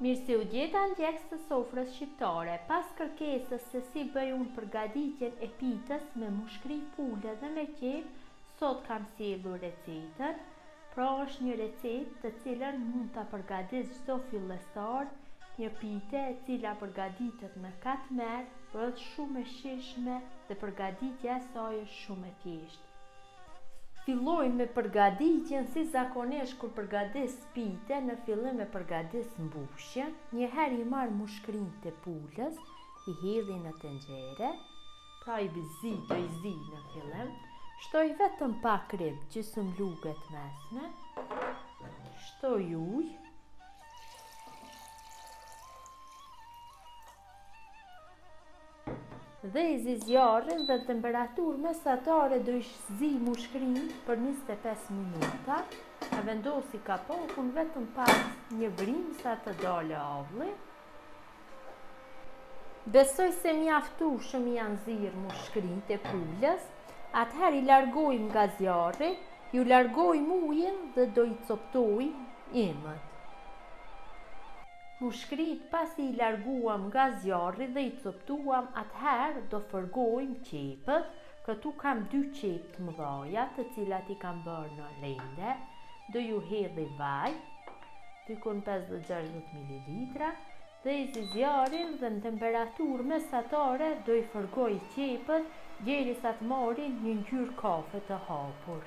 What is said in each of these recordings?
Mirë se u gjeta ndjekës të sofrës shqiptare. Pas kërkesës se si bëj unë përgatitjen e pitës me mushkri pule dhe me qepë, sot kam sjellur recetën. Pra është një recetë të cilën mund ta përgatisë çdo fillestar, një pite e cila përgatitet me katmer, bëhet shumë e shijshme dhe përgatitja e saj është shumë e thjeshtë. Fillojmë me përgatitjen si zakonisht kur përgadis pite në fillim e përgadis mbushjen, një herë i marr mushkrinjtë e pulës, i hedhi në tenxhere, pra i zi, do i zi në fillim, shtoj vetëm pak kripë, gjysëm luge të mesme, shtoj ujë, Dhe i zi zjarrin dhe në temperaturë mesatare do i zi mushkrinjtë për 25 minuta. E vendosi kapakun vetëm pak një vrimë sa të dalë avulli. Besoj se mjaftueshëm janë zirë mushkrinjtë e pulës. Atëherë i largojmë nga zjarri, ju largojmë ujin dhe do i coptojmë imët. Mushkritë pasi i larguam nga zjarri dhe i coptuam atëherë do fërgojmë qepët, këtu kam dy qepë të mëdhaja të cilat i kam bërë në rende, do ju hedhi vaj, dikun 50-60 mililitra, dhe i zi zjarrin dhe në temperaturë mesatare do i fërgoj qepët derisa të marrin një ngjyrë kafe të hapur.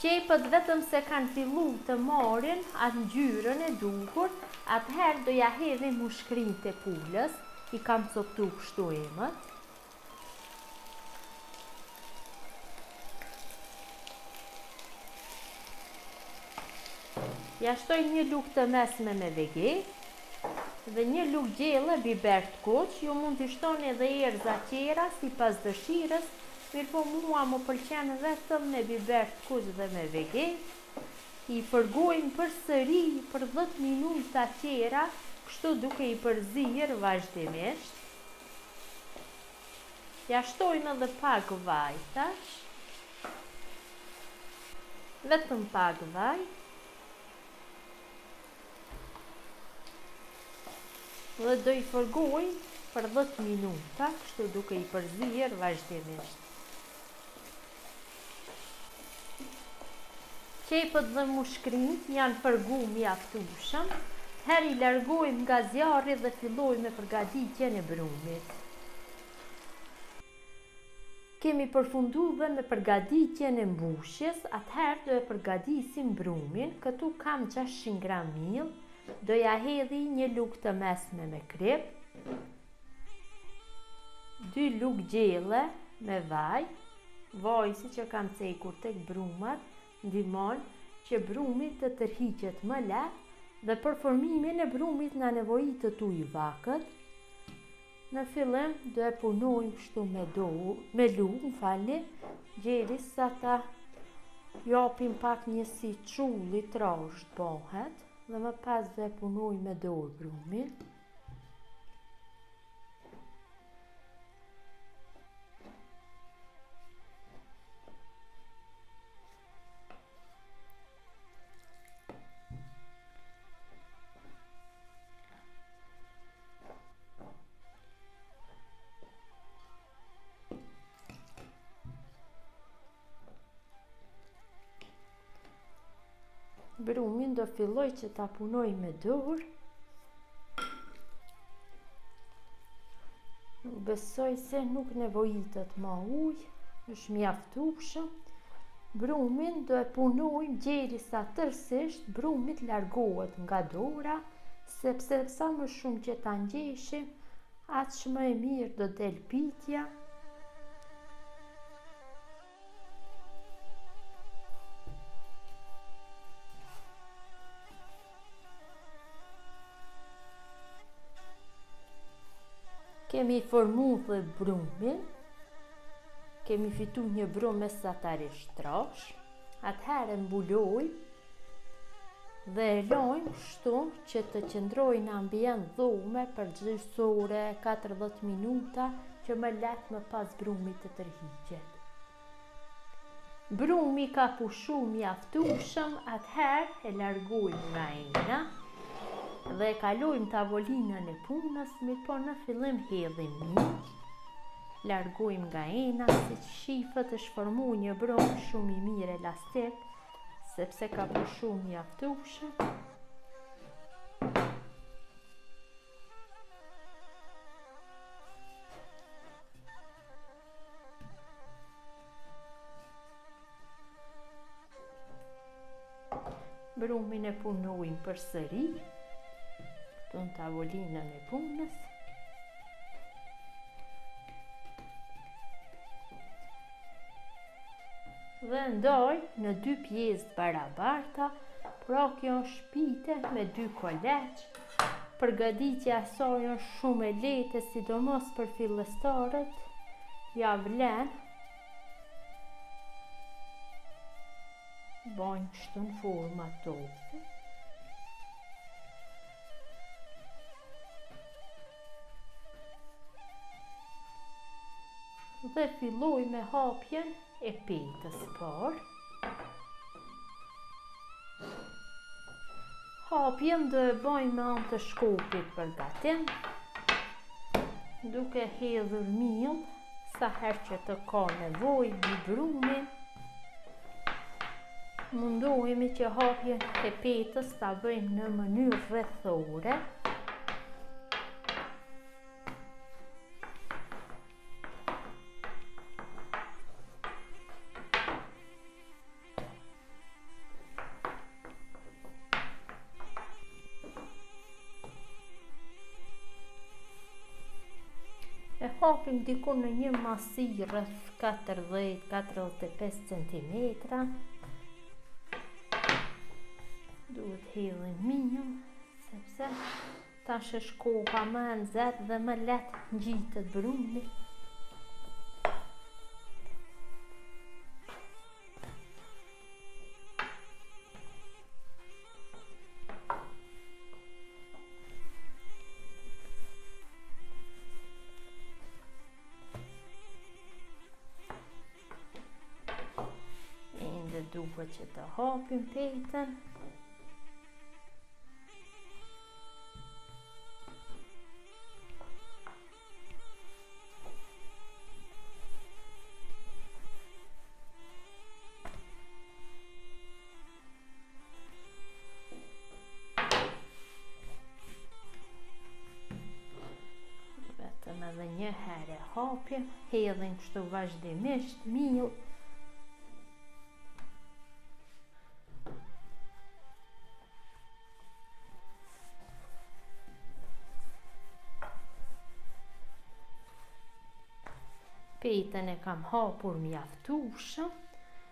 Qepët vetëm se kanë fillu të marrin atë ngjyrën e duhur, atëherë do ja hedhim mushkrinjtë e pulës, i kam coptu kështu imët. Ja shtoj një lugë të mesme me vegetë dhe një lugë gjelle biber të kuq, ju mund t'i shtoni edhe erëza tjera sipas dëshirës, mirëpo mua më pëlqen vetëm me biber të kuq dhe me vegetë. I fërgojmë përsëri për 10 minuta tjera, kështu duke i përzier vazhdimisht. Ja shtojmë edhe pak vaj tash. Vetëm pak vaj. Dhe do i fërgojmë për 10 minuta, kështu duke i përzier vazhdimisht. Qepët dhe mushkrinjtë janë fërgu mjaftueshëm, atëherë i largojmë nga zjarri dhe fillojmë me përgatitjen e brumit. Kemi përfundu dhe me përgatitjen e mbushjes, atëherë do e përgatisim brumin, këtu kam 600 gram miell, do ja hedhi një lugë të mesme me kripë, dy lugë gjelle me vaj, vaji siç e kam cekur tek brumat, ndihmon që brumi të tërhiqet më lehtë dhe për formimin e brumit na nevojitet ujë i vakët, Në fillim do e punojmë kështu me dorë, me lugë, më falni, deri sa ta japim pak një si qull i trashë të bëhet dhe më pas do e punojmë me dorë brumin. Brumin do filloj që ta punoj me dorë. Besoj se nuk nevojitet ma ujë, është mjaftueshëm. Brumin do e punojmë gjerisa tërësisht brumi të largohet nga dora, sepse sa më shumë që ta ngjeshim, aq më e mirë do del pitja. Kemi formu dhe brumin, kemi fitu një brum mesatarisht trash, atëherë mbulojmë dhe e lojmë kështu që të qëndrojë në ambient dhome për gjysë ore 40 minuta që më lehtë më pas brumi të tërhiqet. Brumi ka pushu mjaftushëm, atëherë e largojmë nga ena dhe e kalojmë tavolinën e punës, mirëpo në fillim hedhim mill, largojmë nga ena, siç shifët është formu një brum shumë i mirë elastik, sepse ka pushu mjaftushëm. Brumin e punojmë përsëri këtu në tavolinën e punës. Dhe ndaj në dy pjesë të barabarta, pra kjo është pite me dy koleq, Përgatitja e saj është shumë e lehtë, sidomos për fillestarët, ja vlen. Bojmë kështu në forma tope. Dhe filloj me hapjen e petës parë. Hapjen do e bëjmë me anë të shkopit për gatim, duke hedhur miell sa herë që të ka nevojë mbi brumin. Mundohemi që hapjen e petës ta bëjmë në mënyrë rrethore. E hapim diku në një masi rreth 40-45 cm. Duhet hedhim miell, sepse Tash është koha më e nxehtë dhe më lehtë ngjitet brumi. Ende duhet që të hapim petën. Vetëm edhe një herë e hapim, hedhim kështu vazhdimisht miell. Petën e kam hapur mjaftushëm,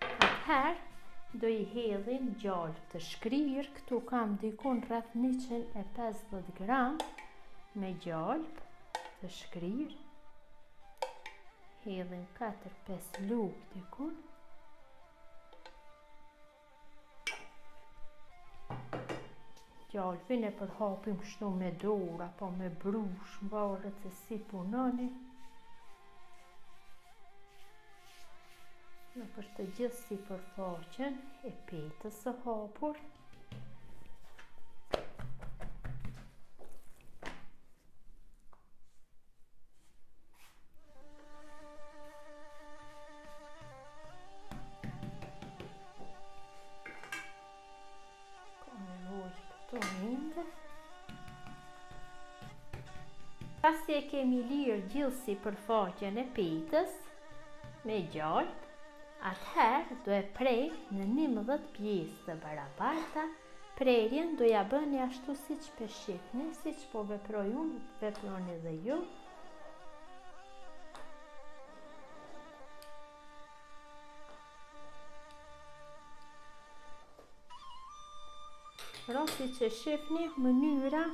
atëherë do i hedhim gjalpë të shkrirë, këtu kam dikun rreth 150 gram me gjalpë të shkrirë, hedhim 4-5 lugë dikun, Gjalpin e përhapim kështu me dorë apo me brush, varet se si punoni. Nëpër të gjithë sipërfaqen e petës së hapur. Ka nevojë këto ende. Pasi e kemi lirë gjithë sipërfaqen e petës me gjalpë, atëherë do e prejmë në 11 pjesë të barabarta Prerjen do ja bëni ashtu siç pe shihni, siç po veproj unë, veproni dhe ju. Pra siç e shihni, mënyra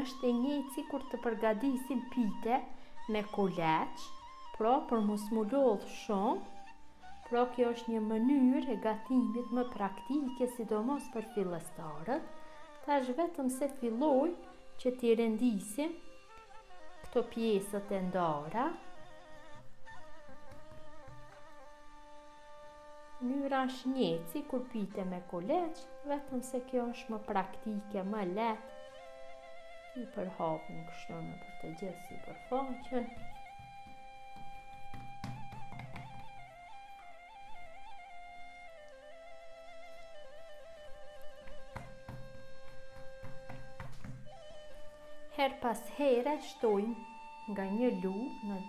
është e njëjtë sikur të përgatisim pite me kuleq, pra për mos m'u lodhë shumë, Pra kjo është një mënyrë e gatimit më praktike, sidomos për fillestarët. Tash vetëm se fillojmë që t'i rendisim këto pjesët e ndara. Mënyra është njëjtë sikur pite me kuleç, vetëm se kjo është më praktike, më lehtë. I përhapim kështu nëpër të gjithë sipërfaqen. Herë pas here shtojmë nga një lugë në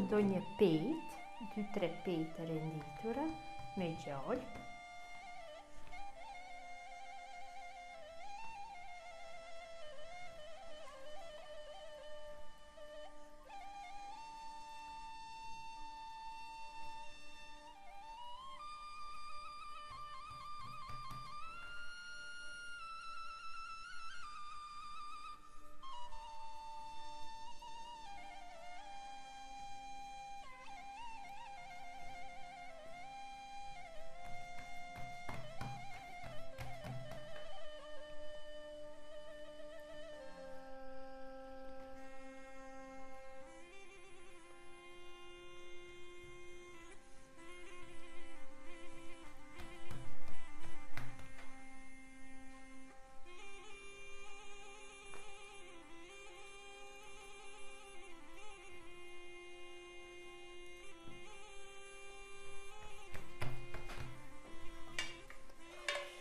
ndonjë petë, 2-3 petë të renditura me gjalpë.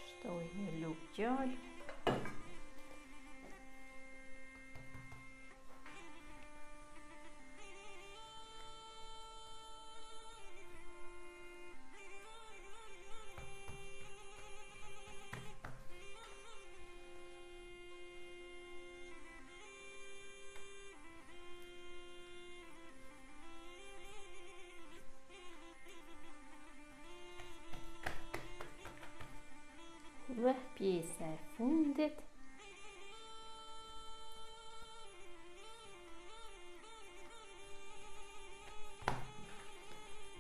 Shtoj një lugë gjalpë. Dhe pjesa e fundit.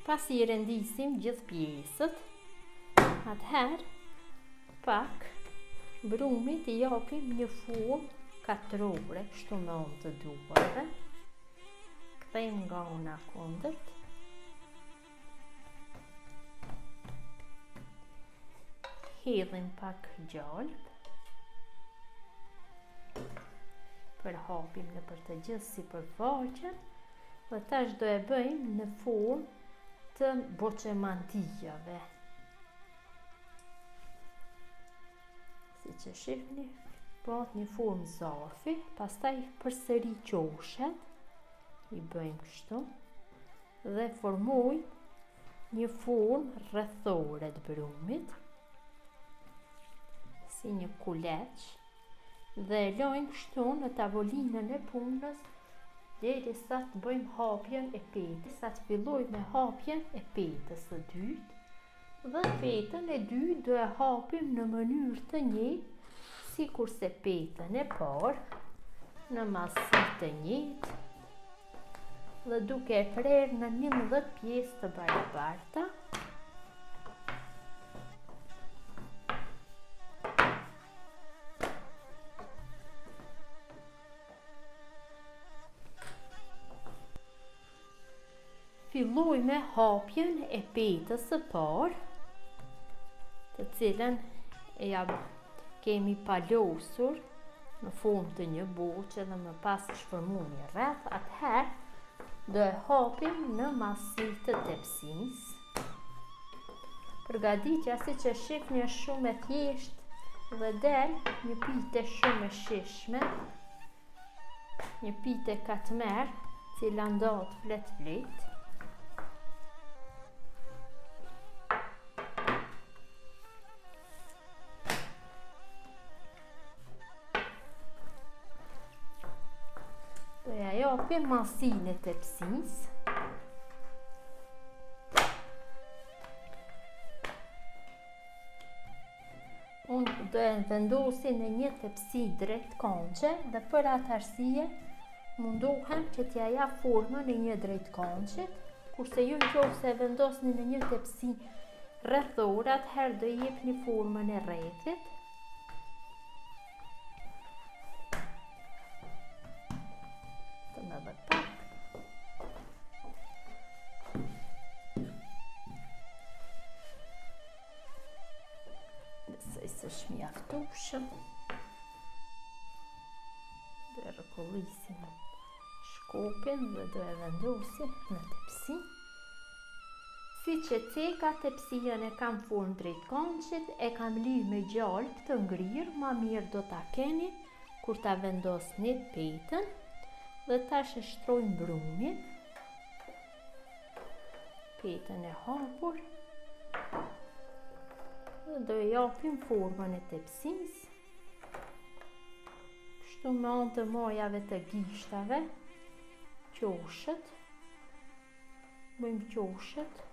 Pasi i rendisim gjithë pjesët, atëherë pak brumit i japim një formë katrore, kështu me anë të duarve. Kthejmë nga ana kundërt. Hedhim pak gjalpë. Përhapim nëpër të gjithë sipërfaqen dhe tash do e bëjmë në formë të boçemantijave. Siç e shihni, bëhet një formë zarfi, pastaj përsëri qoshet, i bëjmë kështu, dhe formojmë një formë rrethore të brumit, si një kuleç, dhe e lojmë kështu në tavolinën e punës, derisa të bëjmë hapjen e petës, sa të fillojmë me hapjen e petës së dytë, Dhe petën e dytë do e hapim në mënyrë të njëjtë, sikurse petën e parë, në madhësi të njëjtë, dhe duke e prerë në 11 pjesë të barabarta. Filloj me hapjen e petës së parë, të cilën e ja kemi palosur në formë të një boçe dhe më pas shformuar një rreth, atëherë do e hapim në madhësi të tepsisë. Përgatitja siç e shihni është shumë e thjeshtë dhe del një pite shumë e shijshme. Një pite katmer, cila ndahet fletë fletë. Do ja japim madhësinë e tepsisë. Unë do e vendosi në një tepsi drejtkëndëshe dhe për atë arsye mundohem që t'ja jap formën e një drejtkëndëshit, kurse ju në qoftë se e vendosni në një tepsi rrethore, atëherë do i jepni formën e rrethit. Të më dhe pak. është mjaftueshëm. Do e rrokullisim shkopin dhe do e vendosim në tepsi. Siç e ceka tepsinë e kam formë drejtkëndshit, e kam lyë me gjalpë të ngrirë, ma mirë do ta keni kur ta vendosni petën dhe tash e shtrojmë brumin, petën e hapur dhe do e japim formën e tepsisë. Kështu me anë të majave të gishtave, qoshet, Bëjmë qoshet.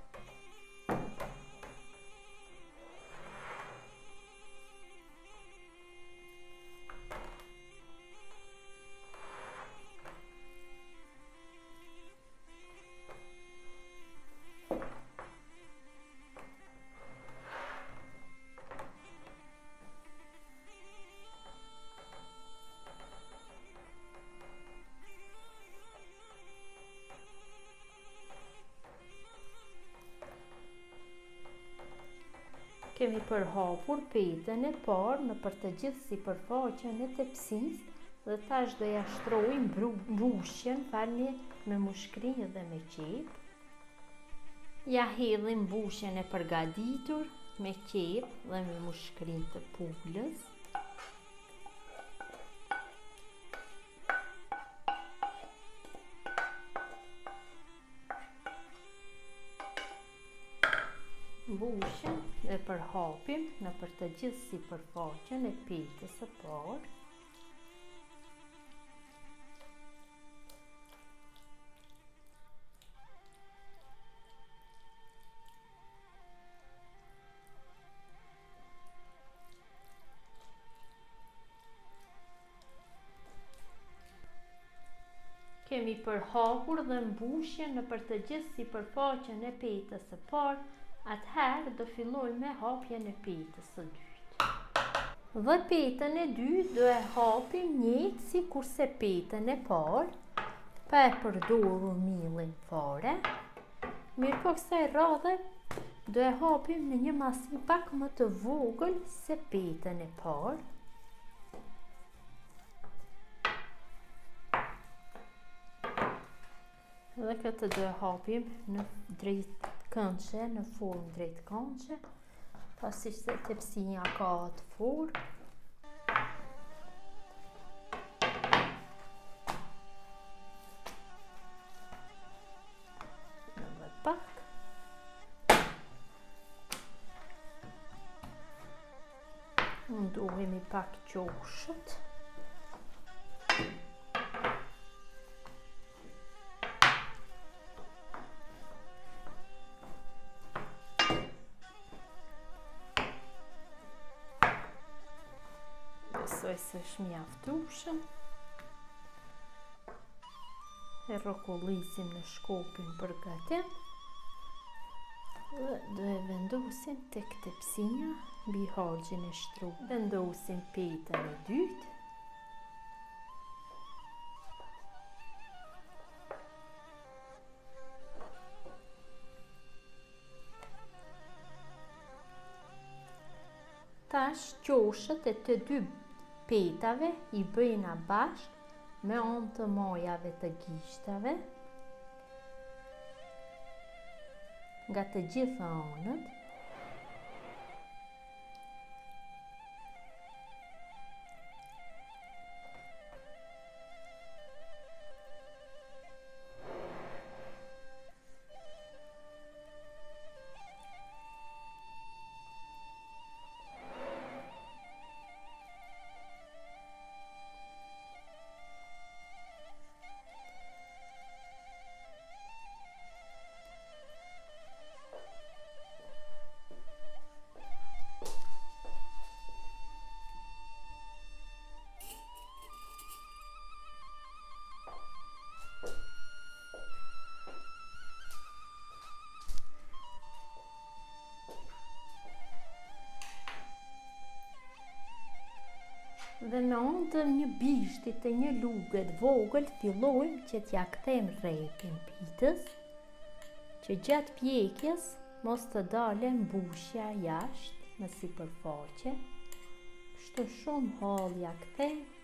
Kemi përhapur petën e parë nëpër të gjithë sipërfaqen e tepsisë dhe tash do ja shtrojmë mbushjen, falni, me mushkri dhe me qepë. Ja hedhim mbushjen e përgatitur me qepë dhe me mushkri të pulës. Mbushjen e përhapim nëpër të gjithë sipërfaqen e petës së parë. Kemi përhapur dhe mbushjen nëpër të gjithë sipërfaqen e petës së parë, atëherë do fillojmë me hapjen e petës së dytë. Dhe petën e dytë do e hapim njëjtë sikurse petën e parë, pa e përdorur miellin fare. Mirëpo kësaj radhe do e hapim në një masi pak më të vogël se petën e parë. Dhe këtë do e hapim në drejtkëndëshe, në formë drejtkëndëshe, pasi që tepsia ka atë formë. Edhe pak. Mundohemi pak qoshet. Besoj se është mjaftueshëm. E rrokullisim në shkopin për gatim dhe do e vendosim tek tepsia mbi harxhin e shtru. Vendosim petën e dytë. Tash qoshet e të dy petave i bëjna bashkë me anë të majave të gishtave nga të gjitha anët. Dhe me anë të një bishti të një luge të vogël fillojmë që t'ja kthejmë rrethin pitës, që gjatë pjekjes mos të dale mbushja jashtë në sipërfaqe. Kështu shumë hollë ja kthejmë.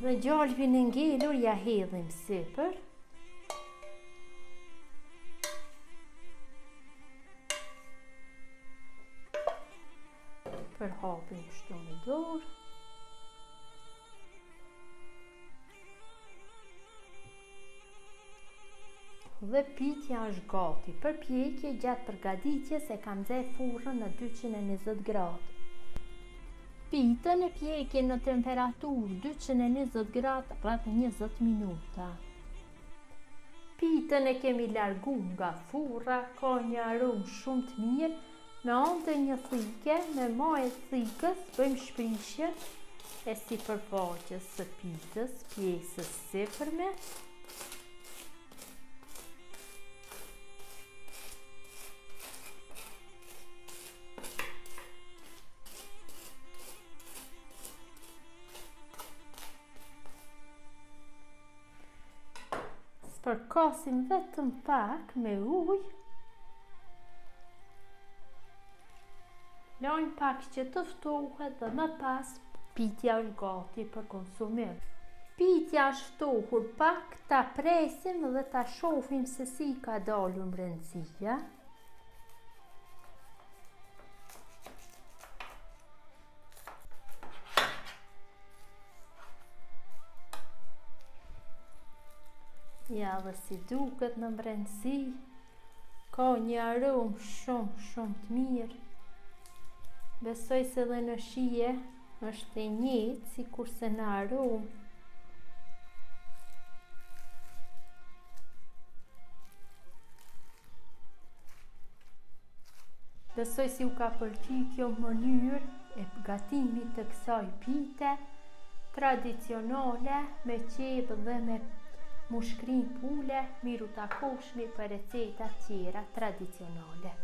Dhe gjalpin e ngelur ja hedhim sipër. Përhapim kështu me dorë. Dhe pitja është gati. Për pjekje gjatë përgatitjes e kam nxe furrën në 220 gradë. Pitën e pjekim në temperaturë 220 gradë rreth 20 minuta. Pitën e kemi largu nga furra, ka një aromë shumë të mirë, Me anë të një thike, me majë të thikës, bëjmë shprishjen e sipërfaqes së pitës, pjesës sipërme. Spërkasim vetëm pak me ujë. Lojmë pak që të ftohet dhe më pas pitja është gati për konsumim. Pitja është ftohur pak, ta presim dhe ta shohim se si ka dalur mbrendësia. Ja dhe si duket në mbrendësi Ka një aromë shumë shumë të mirë Besoj se dhe në shije është e njëjtë sikurse në aromë Besoj se ju ka pëlqy kjo mënyrë e gatimit të kësaj pite tradicionale me qepë dhe me mushkri pule, mirë u takoshmi për receta tjera tradicionale.